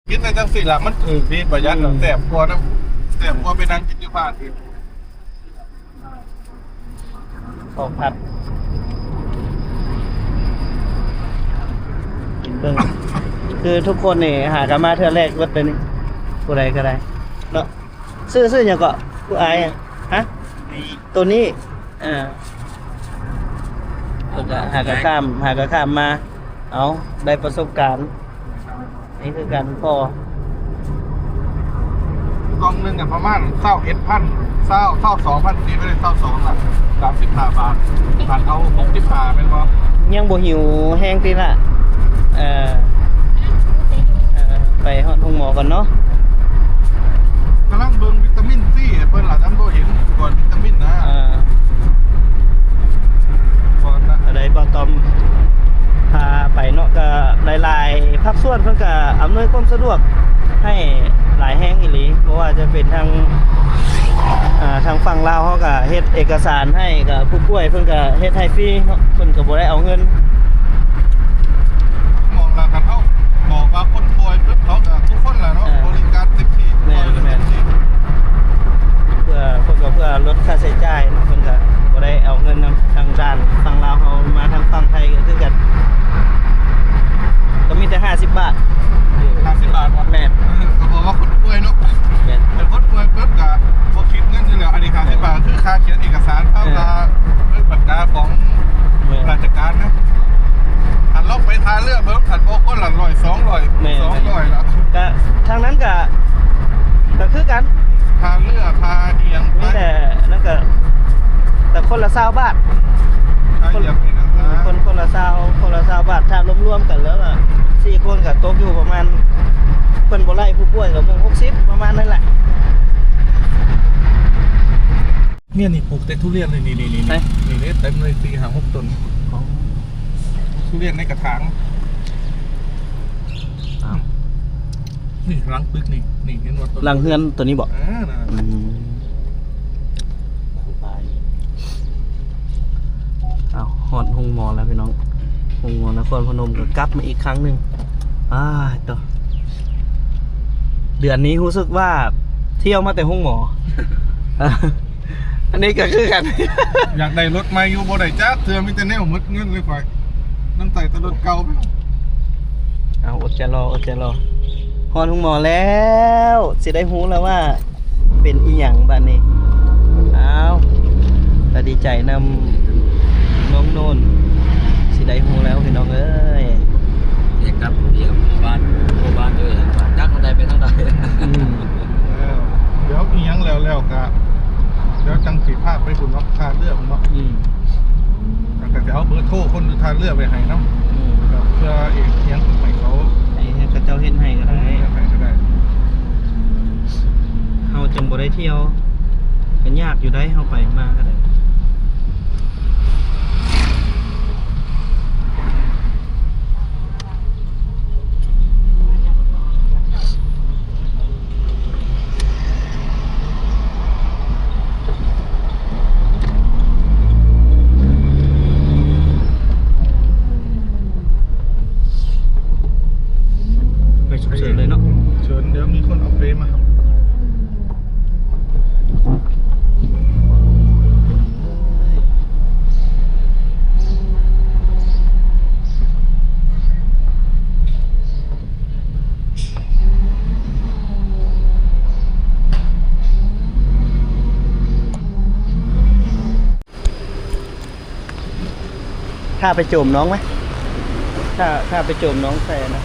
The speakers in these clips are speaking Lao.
ກິນໄປຈັ່ງຊີ້ລະ ມັນຖືກດີ ປະຢັດ ອືມ ແຊບກວ່ານຳ ແຊບກວ່າໄປນັ່ງກິນຢູ່ບ້ານອີກ. ສອງພັນ ກິນເບິ່ງ ຄືທຸກຄົນນີ້ຫາກັນມາເທື່ອແລກເບິດເລີຍນີ້ ຜູ້ໃດກໍໄດ້ເນາະ. ຊື່ ຊື່ຫຍັງເກາະ ຜູ້ອ້າຍ? ຮະ? ໂຕນີ້ ເອີ ເພິ່ນກໍຫາກໍຂ້າມ ຫາກໍຂ້າມມາ ເອົາ ໄດ້ປະສົບການ ນີ້ຄືກັນພໍ ກ່ອງໜຶ່ງກໍປະມານຊາວເອັດພັນ ຊາວ ຊາວສອງພັນ ຕີໄປເລີຍ ຊາວສອງລະ ສາມສິບຫ້າບາດ ບາດເຮົາຫົກສິບຫ້າແມ່ນບໍ່? ຍັງບໍ່ຫິວແຮງຕິລະ ເອີ ເອີ ໄປຮອດໂຮງໝໍກ່ອນເນາະ. ກຳລັງເບິ່ງວິຕາມິນຊີໃຫ້ເພິ່ນລະ ຍັງບໍ່ເຫັນກ່ອນວິຕາມິນນະ ເອີ ກ່ອນນະ ອັນໃດບ່າວຕ້ອມພາໄປເນາະ ກໍຫຼາຍໆພາກສ່ວນເພິ່ນກໍອຳນວຍຄວາມສະດວກໃຫ້ຫຼາຍແຮງອີ່ຫຼີ ບໍ່ວ່າຈະເປັນທາງ ອ່າ ທາງຝັ່ງລາວເຮົາກໍເຮັດເອກະສານໃຫ້ ກໍຜູ້ປ່ວຍເພິ່ນກໍເຮັດໃຫ້ຟຣີເນາະ ເພິ່ນກໍບໍ່ໄດ້ເອົາເງິນ. ມອງລະ ຄັນເຮົາບອກວ່າຄົນປ່ວຍປຶບ ເຂົາກໍທຸກຄົນລະເນາະ ເອີ ບໍລິການເຕັມທີ່ ແມ່ນ ຊ່ວຍເຫຼືອເຕັມທີ່ ເພື່ອ ເພື່ອ ເພື່ອລົດຄ່າໃຊ້ຈ່າຍເນາະ ເພິ່ນກໍບໍ່ໄດ້ເອົາເງິນນຳທາງດ້ານຝັ່ງລາວເຮົາ ມາທາງຝັ່ງໄທກໍຄືກັນ ກໍມີແຕ່ຫ້າສິບບາດ. ຫ້າສິບບາດບໍ່? ແມ່ນ ເອີ ກໍບອກວ່າຄົນປ່ວຍເນາະ ແມ່ນ ແຕ່ຄົນປ່ວຍປຶບກໍບໍ່ຄິດເງິນຢູ່ແລ້ວ ອັນນີ້ຫ້າສິບບາດ ຄືຄ່າຂຽນເອກະສານ ເອີ ຄ່າເບິ່ງປາກກາຂອງ ແມ່ນ ລາຊະການນະ. ຄັນລອງໄປທ່າເຮືອເບິ່ງ ຄັນບໍ່ຄົນລະຮ້ອຍ ສອງຮ້ອຍ ແມ່ນ ສອງຮ້ອຍລະ ກະທາງນັ້ນກະ ກະຄືກັນ ທ່າເຮືອ ທ່າອີ່ຫຍັງ ມີແຕ່ນັ້ນກະ ກະຄົນລະຊາວບາດ ທ່າ ຄົນ ອີ່ຫຍັງນີ້ນະ ຄົນ ຄົນລະຊາວ ຄົນລະຊາວບາດ ຖ້າລວມໆກັນແລ້ວກະ ສີ່ຄົນກະຕົກຢູ່ປະມານ ເພິ່ນບໍ່ໄລ່ຜູ້ປ່ວຍກະໝົດຫົກສິບ ປະມານນັ້ນແຫຼະ. ເຮືອນນີ້ປູກແຕ່ທຸລຽນເລີຍ ນີ້ ນີ້ ນີ້ ໃສ ນີ້ເດ້ ເຕັມເລີຍ ສີ່ຫ້າຫົກຕົ້ນ ອໍ ທຸລຽນໃນກະຖາງ. ອ້າວ ນີ້ຫຼັງຕຶກນີ້ ນີ້ເຫັນບໍ່ ຫຼັງເຮືອນໂຕນີ້ບໍ່? ເອີ ນັ້ນ ອືມ ເອົາ ຮອດໂຮງໝໍແລ້ວພີ່ນ້ອງ ໂຮງໝໍນະຄອນພະນົມ ກໍກັບມາອີກຄັ້ງໜຶ່ງ. ອ້າຍ ໂຕ ເດືອນນີ້ຮູ້ສຶກວ່າທ່ຽວມາແຕ່ໂຮງໝໍ. ອັນນີ້ກໍຄືກັນ ຢາກໄດ້ລົດໃໝ່ຢູ່ ບໍ່ໄດ້ຈັກເທື່ອ ມີແຕ່ແນວໝົດເງິນເລີຍຂ້ອຍ ນຳໃຊ້ແຕ່ລົດເກົ່າ. ເອົາ ອົດໃຈລໍ ອົດໃຈລໍ ຮອດໂຮງໝໍແລ້ວ ຊິໄດ້ຮູ້ແລ້ວວ່າເປັນອີ່ຫຍັງບາດນີ້. ອ້າວ ກໍດີໃຈນຳນ້ອງໂນນ ຊິໄດ້ຮູ້ແລ້ວພີ່ນ້ອງເອີຍ. ເຮັດກັບຜູ້ດຽວ ໝູ່ບ້ານ ໝູ່ບ້ານຢູ່ຫຍັງ ຈັກມັນໄດ້ໄປທາງໃດ. ອືມ ເອີ ດຽວອີ່ຫຍັງແລ້ວໆກະ ດຽວຈັ່ງຊິພາໄປພຸ້ນເນາະ ທ່າເຮືອພຸ້ນເນາະ. ອືມ ແລ້ວກະຊິເອົາເບີໂທຄົນຢູ່ທ່າເຮືອໄວ້ໃຫ້ນຳ. ອືມ ເພື່ອອີ່ຫຍັງໃຫ້ເຂົາ ໃຫ້ເຂົາເຈົ້າເຮັດໃຫ້ກໍໄດ້ ເຮັດໃຫ້ກໍໄດ້ ເຮົາຈັ່ງບໍ່ໄດ້ທ່ຽວ ກໍຍາກຢູ່ໃດ ເຮົາໄປມາກໍໄດ້. ໄປສຸກເສີນເລີຍເນາະ ເຊີນ ດຽວມີຄົນເອົາເປມາຮັບ. ຖ້າໄປໂຈມນ້ອງໄໝ? ຖ້າ ຖ້າໄປໂຈມນ້ອງໃສ່ນະ.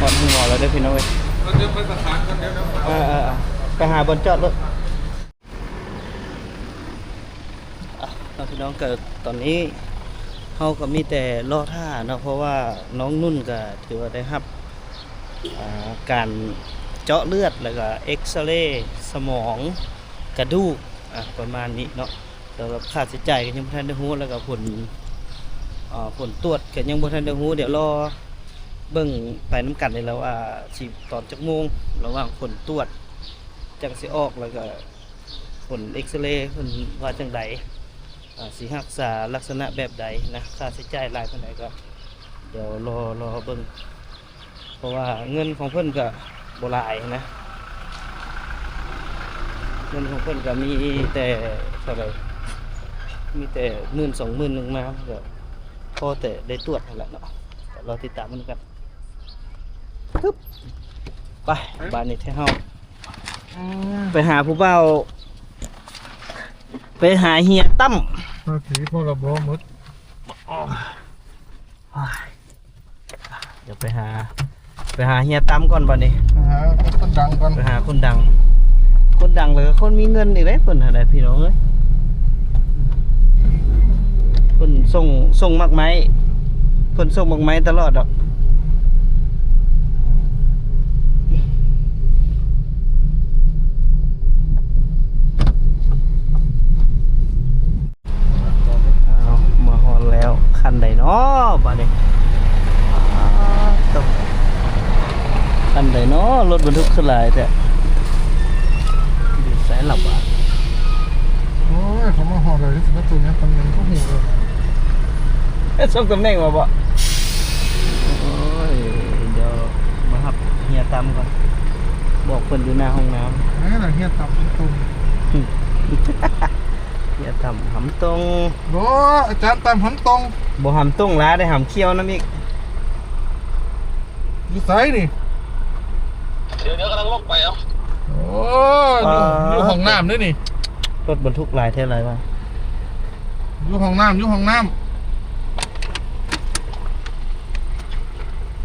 ຮອດໂຮງໝໍແລ້ວເດີພີ່ນ້ອງເອີຍ. ເອີ ເອີ ເອີ ໄປຫາບ່ອນຈອດລົດ. ອ່ະ ເນາະ ພີ່ນ້ອງ ກໍຕອນນີ້ເຮົາກໍມີແຕ່ລໍຖ້າເນາະ ເພາະວ່ານ້ອງນຸ່ນກໍຖືວ່າໄດ້ຮັບ ອ່າ ການເຈາະເລືອດ ແລ້ວກໍເອັກຊະເຣສະໝອງ ກະດູກ ອ່ະ ປະມານນີ້ເນາະ. ສຳລັບຄ່າໃຊ້ຈ່າຍກໍຍັງບໍ່ທັນໄດ້ຮູ້ ແລ້ວກໍຜົນ ອ່າ ຜົນກວດກໍຍັງບໍ່ທັນໄດ້ຮູ້ ດຽວລໍເບິ່ງໄປນຳກັນນີ້ແຫຼະວ່າຊິຕອນຈັກໂມງ ລະຫວ່າງຜົນກວດຈັ່ງຊິອອກ ແລ້ວກໍຜົນເອັກຊະເລເພິ່ນວ່າຈັ່ງໃດ ອ່າ ຊິຮັກສາລັກສະນະແບບໃດນະ ຄ່າໃຊ້ຈ່າຍຫຼາຍປານໃດ ກໍດຽວລໍ ລໍເບິ່ງ ເພາະວ່າເງິນຂອງເພິ່ນກໍບໍ່ຫຼາຍນະ ເງິນຂອງເພິ່ນກໍມີແຕ່ເທົ່າໃດ ມີແຕ່ໝື່ນສອງໝື່ນໜຶ່ງມາ ກໍພໍແຕ່ໄດ້ກວດຫັ້ນແຫຼະເນາະ ກໍລໍຕິດຕາມເບິ່ງນຳກັນ ປຶບ ໄປ ບາດນີ້ແທ້ເຮົາ ອືມ ໄປຫາຜູ້ບ່າວ ໄປຫາເຮຍຕັ້ມ ພາສີພໍລະບໍໝົດ ໂອ້ຍ ດຽວໄປຫາ ໄປຫາເຮຍຕັ້ມກ່ອນບາດນີ້ ໄປຫາຄົນດັງກ່ອນ ໄປຫາຄົນດັງ ຄົນດັງ ແລ້ວກໍຄົນມີເງິນອີກເດ້ ເພິ່ນຫັ້ນນະພີ່ນ້ອງເອີຍ ເພິ່ນສົ່ງ ສົ່ງໝາກໄມ້ ເພິ່ນສົ່ງໝາກໄມ້ຕະຫຼອດດອກ. ອ້າວ ມາຮອດແລ້ວ ຄັນໃດເນາະບາດນີ້ ອ້າວ ໂທ້ ຄັນໃດເນາະ ລົດບັນທຸກຄືຫຼາຍແທ້ ຢູ່ໃສລະບາດ ໂອ້ຍ ເຂົາມາຮອດແລ້ວ ຊິມາຕົວຫຍັງ ຕຳແໜ່ງບໍ່ຮູ້ເລີຍ ເຮັດສົ່ງຕຳແໜ່ງວ່າບໍ່ ໂອ້ຍ ດຽວມາຮັບເຮຍຕຳກ່ອນ ບອກເພິ່ນຢູ່ໜ້າຫ້ອງນ້ຳ ເອີ ເຮຍຕຳຕົງ ເຮຍຕຳຫຳຕົງ ໂອ້ ອາຈານຕຳຫຳຕົງ ບໍ່ຫຳຕົງລາ ໄດ້ຫຳຂຽວນຳອີກ ຢູ່ໃສນີ້ ດຽວໆ ກຳລັງລົງໄປເອົາ ໂອ້ ຢູ່ ອ່າ ຢູ່ຫ້ອງນ້ຳເດ້ນີ້ ລົດບັນທຸກຫຼາຍແທ້ຫຼາຍວ່າ ຢູ່ຫ້ອງນ້ຳ ຢູ່ຫ້ອງນ້ຳ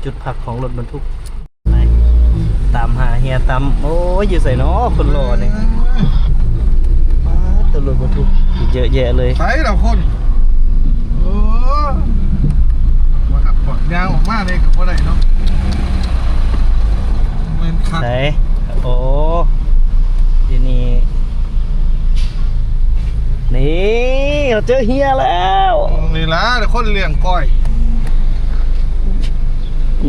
ຈຸດພັກຂອງລົດບັນທຸກ ໄປຕາມຫາເຮຍຕຳ ໂອ້ຍ ຢູ່ໃສເນາະ ຄົນຫຼໍ່ນີ້ ປາດ ແຕ່ລົດບັນທຸກເຍອະແຍະເລີຍ ໃສລະຄົນ ໂອ້ ບໍ່ທັນບອກ ຍ່າງອອກມາເລີຍກໍບໍ່ໄດ້ເນາະ ແມ່ນຄັກ ໃສ ໂອ້ ຢູ່ນີ້ ນີ້ ເຮົາເຈີເຮຍແລ້ວ ນີ້ລະຄົນລ້ຽງກ້ອຍ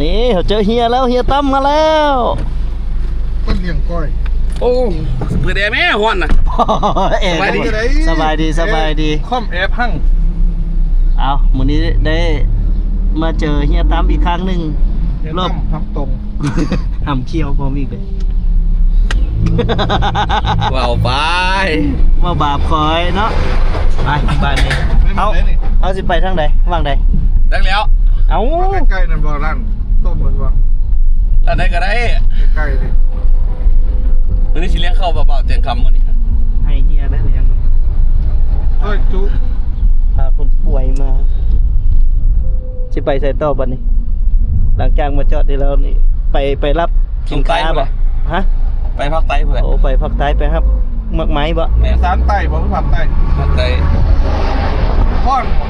ນີ້ ເຮົາເຈີເຮຍແລ້ວ ເຮຍຕັ້ມມາແລ້ວ ຄົນລ້ຽງກ້ອຍ ໂອ້ ເປີດແອແມ້ ຮ້ອນນະ ແອ ສະບາຍດີ ສະບາຍດີ ສະບາຍດີ ຄອມແອພັງ ເອົາ ມື້ນີ້ໄດ້ມາເຈີເຮຍຕັ້ມອີກຄັ້ງໜຶ່ງ ເຮຍຕັ້ມ ຮອບ ຫຳຕົງ ຫຳຂຽວພ້ອມອີກເດ້ ເວົ້າໄປ ເວົ້າບາບຂ້ອຍເນາະ ໄປ ບາດນີ້ ເຮົາ ເຮົາຊິໄປທາງໃດ ຫວ່າງໃດ ຈັກແລ້ວ ເອົ້າ ໃກ້ໆນັ້ນບໍ່ ຮ້ານຕົ້ມມັນບໍ່ ຮ້ານໃດກໍໄດ້ ໃກ້ໆນີ້ ມື້ນີ້ຊິລ້ຽງເຂົ້າບ່າວແຕງຄຳມື້ນີ້ ໃຫ້ເຮຍໄດ້ລ້ຽງ ຊ່ອຍຈຸ ພາຄົນປ່ວຍມາ ຊິໄປໃສຕໍ່ບັດນີ້ ຫຼັງຈາກມາຈອດທີ່ແລ້ວນີ້ ໄປ ໄປຮັບສິນຄ້າບໍ່? ຮະ? ໄປພາກໃຕ້ພຸ້ນແຫຼະ ໂອ້ ໄປພາກໃຕ້ ໄປຮັບໝາກໄມ້ບໍ່? ແມ່ນ ສານໃຕ້ບໍ່ ຫຼືພາກໃຕ້? ພາກໃຕ້ ຮ້ອນບໍ່?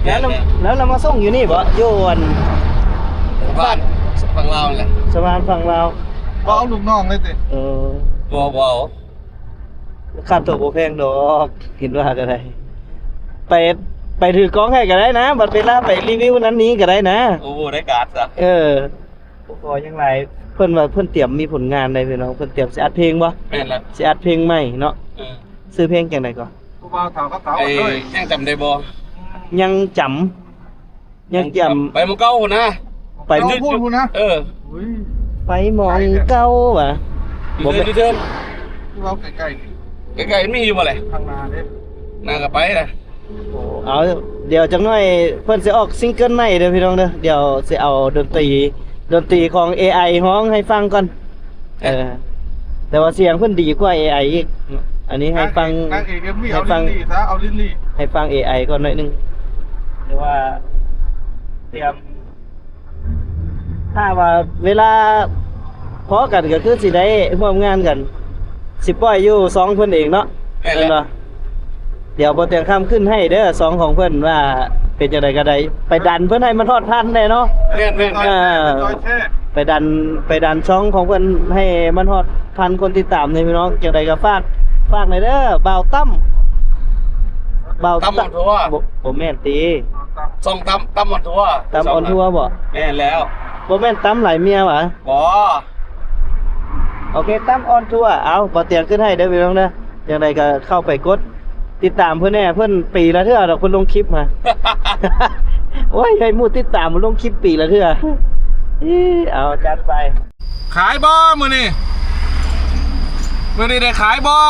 ແລ້ວ ແມ່ນ ແລ້ວລາວມາສົ່ງຢູ່ນີ້ບໍ່? ຢູ່ອັນ ສະພານຝັ່ງລາວນັ້ນແຫຼະ ສະພານຝັ່ງລາວ ບໍ່ເອົາລູກນ້ອງເລີຍຕິ? ເອີ ບໍ່ ບໍ່ເອົາ ຄ່າຕົວບໍ່ແພງດອກ ຄິດວ່າກໍໄດ້ ໄປ ໄປຖືກ້ອງໃຫ້ກໍໄດ້ນະ ບັດເວລາໄປຣີວິວນັ້ນນີ້ກໍໄດ້ນະ ໂອ້ ໄດ້ການຊະ ເອີ ບໍ່ພໍຫຍັງຫຼາຍ ເພິ່ນວ່າເພິ່ນຕຽມມີຜົນງານໃດພີ່ນ້ອງ ເພິ່ນຕຽມຊິອັດເພງບໍ່? ແມ່ນລະ ຊິອັດເພງໃໝ່ເນາະ ເອີ ຊື່ເພງຈັ່ງໃດກໍ? ຜູ້ບ່າວເຖົ້າກໍເຖົ້າເລີຍ ຍັງຈຳໄດ້ບໍ່? ຍັງຈຳ ຍັງຈຳ ໄປໝ່ອງເກົ່າພຸ້ນນະ ໄປໝ່ອງພຸ້ນພຸ້ນນະ ເອີ ໄປໝ່ອງເກົ່າຫວາ ຢູ່ເທິນ ຢູ່ເທິນ ເວົ້າໃກ້ໆນີ້ ໃກ້ໆມີຢູ່ບໍ່ແຫຼະ ທາງໜ້າເດ້ ໜ້າກໍໄປນະ ເອົາ ດຽວຈັກໜ້ອຍເພິ່ນຊິອອກຊິງເກີນໃໝ່ເດີພີ່ນ້ອງເດີ ດຽວຊິເອົາດົນຕີ ດົນຕີຂອງເອໄອຮ້ອງໃຫ້ຟັງກ່ອນ ເອີ ແຕ່ວ່າສຽງເພິ່ນດີກວ່າເອໄອອີກ ອັນນີ້ໃຫ້ຟັງ ນາງເອກເອັມວີ ໃຫ້ຟັງ ເອົາລິນລີ້ຊະ ເອົາລິນລີ້ ໃຫ້ຟັງເອໄອກ່ອນໜ້ອຍໜຶ່ງ ແຕ່ວ່າຕຽມ ຖ້າວ່າເວລາພໍກັນກໍຄືຊິໄດ້ຮ່ວມງານກັນ ຊິປ່ອຍຢູ່ຊ່ອງເພິ່ນເອງເນາະ ແມ່ນແຫຼະ ແມ່ນບໍ່? ດຽວບໍ່ແຕ່ງຄຳຂຶ້ນໃຫ້ເດີ ຊ່ອງຂອງເພິ່ນວ່າເປັນຈັ່ງໃດກໍໄດ້ ໄປດັນເພິ່ນໃຫ້ມັນຮອດພັນແດ່ເນາະ ແມ່ນໆ ເອີ ໄປດັນ ໄປດັນຊ່ອງຂອງເພິ່ນໃຫ້ມັນຮອດພັນຄົນຕິດຕາມເດີພີ່ນ້ອງ ຈັ່ງໃດກໍຝາກ ຝາກແດ່ເດີ ບ່າວຕັ້ມ ບ່າວ ຕັ້ມ ບໍ່ ບໍ່ແມ່ນຕິ ຊ່ອງຕຳ ຕຳອອນທົວ ຕຳອອນທົວບໍ? ແມ່ນແລ້ວ. ບໍ່ແມ່ນຕຳຫຼາຍເມຍຫວາ? ບໍ່. ໂອເຄ ຕຳອອນທົວ. ເອົາ ບໍ່ຕຽງຂຶ້ນໃຫ້ເດີພີ່ນ້ອງເດີ. ຈັ່ງໃດກໍເຂົ້າໄປກົດຕິດຕາມເພິ່ນແດ່. ເພິ່ນປີລະເທື່ອດອກ ເພິ່ນລົງຄລິບມາ. ໂອ້ຍ ໃຫ້ໝູ່ຕິດຕາມ ລົງຄລິບປີລະເທື່ອ. ເອີ ເອົາ ຈັດໄປ. ຂາຍບໍ່ມື້ນີ້? ມື້ນີ້ໄດ້ຂາຍບໍ່?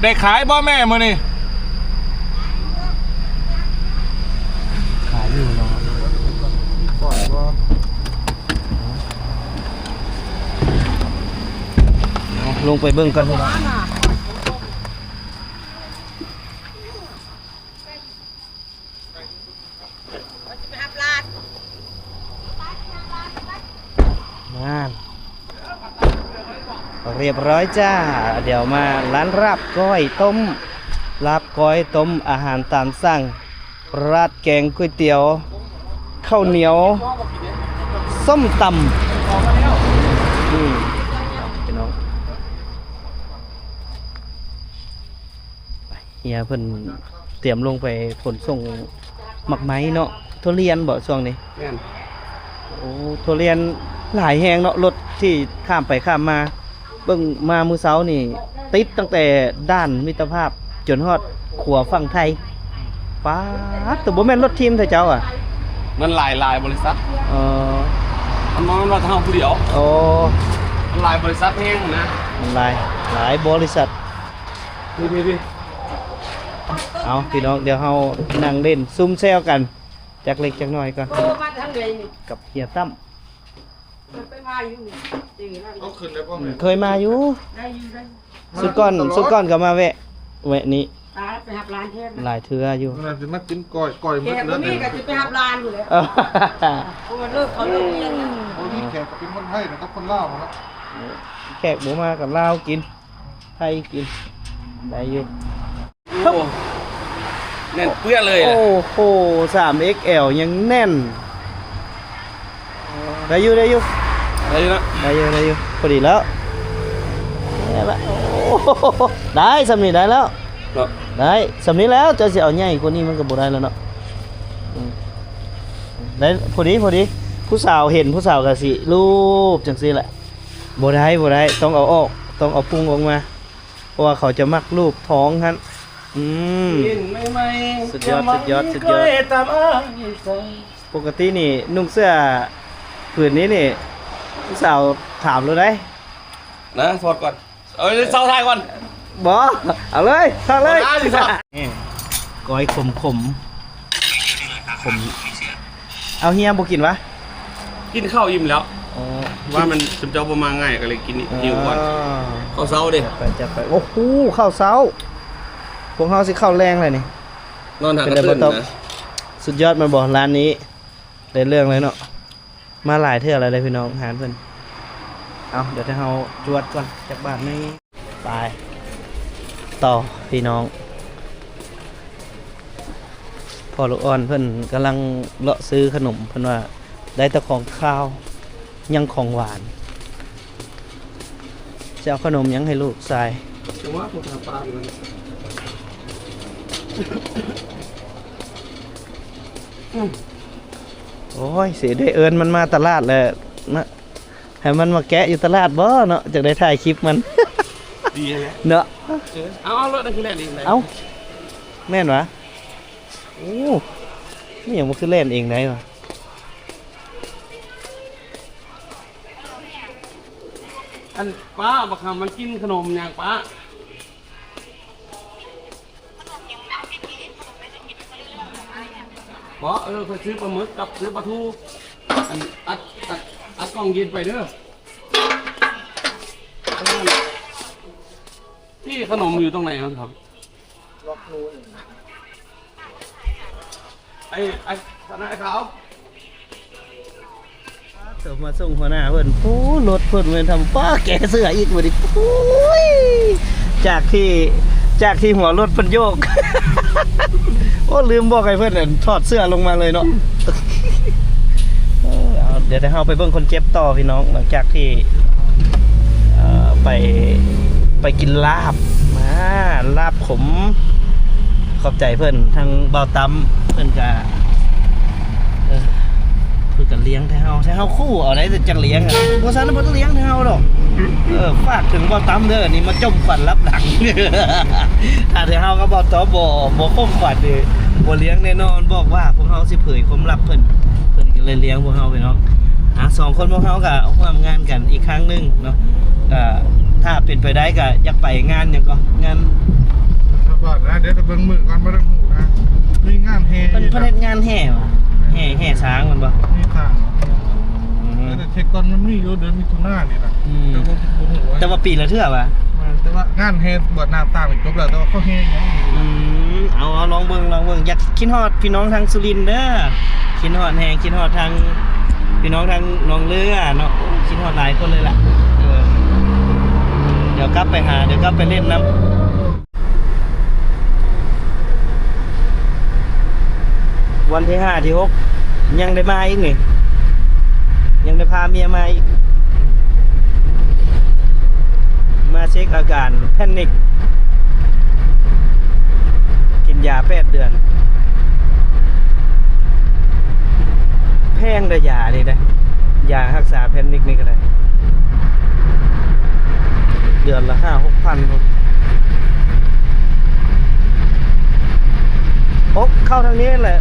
ໄດ້ຂາຍບໍ່ແມ່ມື້ນີ້? ຂາຍຢູ່ເນາະ. ເອົາ ລົງໄປເບິ່ງກ່ອນ. ນັ້ນ ຮຽບຮ້ອຍຈ້າ. ດຽວມາຮ້ານລາບກ້ອຍຕົ້ມ ລາບກ້ອຍຕົ້ມ ອາຫານຕາມສັ່ງ ລາດແກງ ກ໋ວຍຕຽວ ເຂົ້າໜຽວ ສົ້ມຕຳ. ອືມ ພີ່ນ້ອງ ເຮຍເພິ່ນຕຽມລົງໄປຂົນສົ່ງໝາກໄມ້ເນາະ. ທຸລຽນບໍຊ່ວງນີ້? ແມ່ນ. ໂອ້ ທຸລຽນຫຼາຍແຮງເນາະ. ລົດທີ່ຂ້າມໄປຂ້າມມາ ເບິ່ງມາມື້ເຊົ້ານີ້ ຕິດຕັ້ງແຕ່ດ່ານມິດຕະພາບຈົນຮອດຂົວຝັ່ງໄທ. ປາດໂທ້ ບໍ່ແມ່ນລົດທີມແທ້ເຈົ້າອະ? ມັນຫຼາຍ ຫຼາຍບໍລິສັດ. ເອີ ມັນບໍ່ແມ່ນວ່າແຕ່ເຮົາຜູ້ດຽວ. ໂອ້ ມັນຫຼາຍບໍລິສັດແຮງນະ. ມັນຫຼາຍ ຫຼາຍບໍລິສັດ. ເອົາ ພີ່ນ້ອງ ດຽວເຮົານັ່ງຫຼິ້ນຊຸມແຊວກັນຈັກເລັກຈັກນ້ອຍກ່ອນ ກັບເຮຍຕັ້ມ. ເຄີຍມາຢູ່ ໄດ້ຢູ່ ໄດ້ຢູ່. ຊຸດກ່ອນ ຊຸດກ່ອນກໍມາແວະ ແວະນີ້ ຕາໄປຮັບຫຼານແທນ ຫຼາຍເທື່ອຢູ່. ເວລາຊິມາກິນກ້ອຍ ກ້ອຍໝົດເລີຍ ແຂກບໍ່ມີກໍຊິໄປຮັບຫຼານພຸ້ນແຫຼະ. ເອີ ເພາະວ່າເລີກເຂົາເລີກຮຽນນະ. ບໍ່ມີແຂກກໍເປັນຄົນໄທນະ ກັບຄົນລາວນະ. ແຂກບໍ່ມາກໍລາວກິນ ໄທກິນ ໄດ້ຢູ່. ໂອ້ ແໜ້ນເປື້ອນເລີຍ. ໂອ້ໂຫ ສາມເອັກແອວຍັງແໜ້ນ. ໄດ້ຢູ່ ໄດ້ຢູ່ ໄດ້ຢູ່ນະ ໄດ້ຢູ່ ໄດ້ຢູ່ ພໍດີແລ້ວ. ໄດ້ລະ ໂອ້ ໄດ້ ສ່ຳນີ້ໄດ້ແລ້ວເນາະ. ໄດ້ ສ່ຳນີ້ແລ້ວ ເຈົ້າຊິເອົາໃຫຍ່ກວ່ານີ້ມັນກໍບໍ່ໄດ້ແລ້ວເນາະ. ອືມ ໄດ້ ພໍດີ ພໍດີ. ຜູ້ສາວເຫັນ ຜູ້ສາວກໍຊິລູບຈັ່ງຊີ້ແຫຼະ. ບໍ່ໄດ້ ບໍ່ໄດ້ ຕ້ອງເອົາອອກ ຕ້ອງເອົາພຸງອອກມາ. ເພາະວ່າເຂົາຈະມັກລູບທ້ອງຫັ້ນ. ອືມ ກິນໃໝ່ໆ ສຸດຍອດ ສຸດຍອດ ສຸດຍອດ. ປົກກະຕິນີ້ນຸ່ງເສື້ອຜືນນີ້ນີ້ ຜູ້ສາວຖາມໂລດໄດ໋. ນະ ຖອດກ່ອນ ເອົາເຊົາຖ່າຍກ່ອນ. ບໍ່ ເອົາເລີຍ ຖອດເລີຍ. ນີ້ ກ້ອຍຂົມໆ. ຜົມ ເອົາ ເຮຍບໍ່ກິນຫວາ? ກິນເຂົ້າອີ່ມແລ້ວ. ອໍ ວ່າມັນ ຊຸມເຈົ້າບໍ່ມາງ່າຍ ກໍເລີຍກິນ ເອີ ຫິວກ່ອນ. ເຂົ້າເຊົ້າເດ້ ຈັດໄປ ຈັດໄປ. ໂອ້ໂຫ ເຂົ້າເຊົ້າ ພວກເຮົາຊິເຂົ້າແລງແລ້ວນີ້. ນອນຫາກະຕື່ນນະ. ເປັນໃດບໍ່ຕ້ອງ? ສຸດຍອດແມ່ນບໍ່? ຮ້ານນີ້ໄດ້ເລື່ອງເລີຍເນາະ. ມາຫຼາຍເທື່ອແລ້ວເດ້ພີ່ນ້ອງ ຮ້ານເພິ່ນ. ເອົາ ດຽວເຮົາຈວດກ່ອນຈັກບາດໜຶ່ງ. ໄປຕໍ່ພີ່ນ້ອງ. ພໍ່ລູກອ່ອນເພິ່ນກຳລັງເລາະຊື້ຂະໜົມ ເພິ່ນວ່າໄດ້ແຕ່ຂອງຄາວ ຍັງຂອງຫວານ. ຈະເອົາຂະໜົມຫຍັງໃຫ້ລູກຊາຍ? ຈັງຫວະພວກເຮົາປາກມັນ. ໂອ້ຍ ຊິໄດ້ເອີ້ນມັນມາຕະຫຼາດແຫຼະ ມາ ໃຫ້ມັນມາແກະຢູ່ຕະຫຼາດບໍ່ເນາະ ຈັ່ງໄດ້ຖ່າຍຄລິບມັນ. ດີແຫຼະເນາະ. ເອີ ເອົາ ເອົາລົດນັ້ນຄືແລ່ນເອງໄດ້. ເອົ້າ ແມ່ນຫວາ? ໂອ້ ແມ່ນຫຍັງມັນຄືແລ່ນເອງໄດ້ຫວາ? ອັນ ປ້າ ບັກຫຳມັນກິນຂະໜົມຫຍັງ ປ້າ? ບໍ່ ເອີ ຂ້ອຍຊື້ປາໝຶກກັບຊື້ປາທູ. ອັນ ອັດ ອັດ ອັດກ່ອງເຢັນໄປເດີ. ທີ່ຂະໜົມຢູ່ຕົງໃດເນາະ? ລັອກນູນ. ໄອ້ ໄອ້ ທະນາຍຂາວ ເຂົ້າມາສົ່ງຫົວໜ້າເພິ່ນ. ໂອ້ ລົດເພິ່ນແມ່ນທຳ ປ້າ ແກະເສື້ອອີກບັດນີ້. ໂອ້ຍ ຈາກທີ່ ຈາກທີ່ຫົວລົດເພິ່ນໂຍກ. ໂອ້ ລືມບອກໃຫ້ເພິ່ນ ອັນ ຖອດເສື້ອລົງມາເລີຍເນາະ. ເອີ ເອົາ ດຽວເຮົາໄປເບິ່ງຄົນເຈັບຕໍ່ພີ່ນ້ອງ ຫຼັງຈາກທີ່ ເອີ ໄປ ໄປກິນລາບມາ ລາບຂົມ ຂອບໃຈເພິ່ນ ທັງບ່າວຕຳ ເພິ່ນກະ ເອີ ເພິ່ນກະລ້ຽງແທ້ເຮົາ ແທ້ເຮົາຄູ່ເອົາໄດ້ ແຕ່ຈັກລ້ຽງອະ ບໍ່ຊັ້ນບໍ່ລ້ຽງແທ້ເຮົາດອກ. ເອີ ຝາກເຖິງບ່າວຕຳເດີ ນີ້ມາຈົ່ມຂວັນລັບຫຼັງ ຖ້າແທ້ເຮົາກັບບ່າວຕຳບໍ່ ບໍ່ຂົ່ມຂວັນນີ້ ບໍ່ລ້ຽງແນ່ນອນ. ບອກວ່າພວກເຮົາຊິເຜີຍຄວາມລັບເພິ່ນ ເພິ່ນກະເລີຍລ້ຽງພວກເຮົາໄປເນາະ. ອ່າ ສອງຄົນພວກເຮົາກະຮ່ວມງານກັນອີກຄັ້ງໜຶ່ງເນາະ ກະ ຖ້າເປັນໄປໄດ້ກະຢາກໄປງານຫຍັງກໍ ງານ ດຽວເບິ່ງມື້ກ່ອນ ບໍ່ທັນຮູ້ນະ ມີງານແຫ່ ເພິ່ນ ເພິ່ນເຮັດງານແຫ່ຫວາ ແຫ່ ແຫ່ຊ້າງແມ່ນບໍ່? ມີຊ້າງ ອືມ ແຕ່ເຊັກກ່ອນ ມັນມີຢູ່ເດືອນມິຖຸນານີ້ນະ ອືມ ແຕ່ວ່າບໍ່ຮູ້ວ່າ ແຕ່ວ່າປີລະເທື່ອຫວາ? ແມ່ນ ແຕ່ວ່າງານແຫ່ບວດນ້ຳຊ້າງນີ້ຈົບແລ້ວ ແຕ່ວ່າເຂົາແຫ່ຫຍັງຢູ່ ອືມ ເອົາ ເອົາ ລອງເບິ່ງ ລອງເບິ່ງ ຢາກ ຄິດຮອດພີ່ນ້ອງທາງສຸລິນເດີ ຄິດຮອດແຮງ ຄິດຮອດທາງ ພີ່ນ້ອງທາງໜອງເລືອເນາະ ໂອ້ ຄິດຮອດຫຼາຍຄົນເລີຍລະ. ເອີ ດຽວກັບໄປຫາ ດຽວກັບໄປຫຼິ້ນນຳ. ວັນທີຫ້າ ທີຫົກ ຍັງໄດ້ມາອີກນີ້ ຍັງໄດ້ພາເມຍມາອີກ ມາເຊັກອາການແພນິກ ກິນຢາແປດເດືອນ. ແພງເດ້ຢານີ້ເດ້ ຢາຮັກສາແພນິກນີ້ກະໄດ້ ເດືອນລະຫ້າຫົກພັນພຸ້ນ. ໂອ້ ເຂົ້າທາງນີ້ແຫຼະ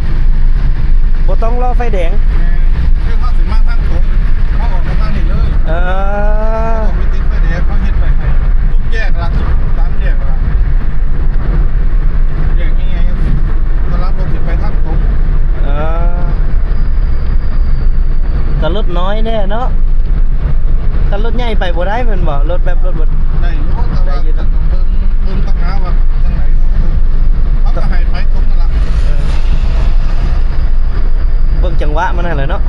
ບໍ່ຕ້ອງລໍໄຟແດງ ແມ່ນ ຄືເຮົາຊິມາທາງກົງ ເຮົາອອກມາທາງນີ້ເລີຍ ເອີ ບໍ່ໄປຕິດໄຟແດງ ເຮົາເຮັດໄປໃຫ້ທຸກແຍກລະ ຕາມແຍກລະ ແຍກງ່າຍໆ ສຳລັບລົດທີ່ໄປທາງກົງ ເອີ ກະລົດນ້ອຍແດ່ເນາະ ຄັນລົດໃຫຍ່ໄປບໍ່ໄດ້ແມ່ນບໍ່? ລົດແບບລົດບໍ່ ໄດ້ຢູ່ ແຕ່ວ່າ ໄດ້ຢູ່ ກະຕ້ອງເບິ່ງ ເບິ່ງຕ່າງຫາກວ່າຈັ່ງໃດເນາະ ເຮົາກະໃຫ້ໄປກົງຫັ້ນລະ ເອີ ເບິ່ງຈັງຫວະມັນຫັ້ນແຫຼະເນາະ.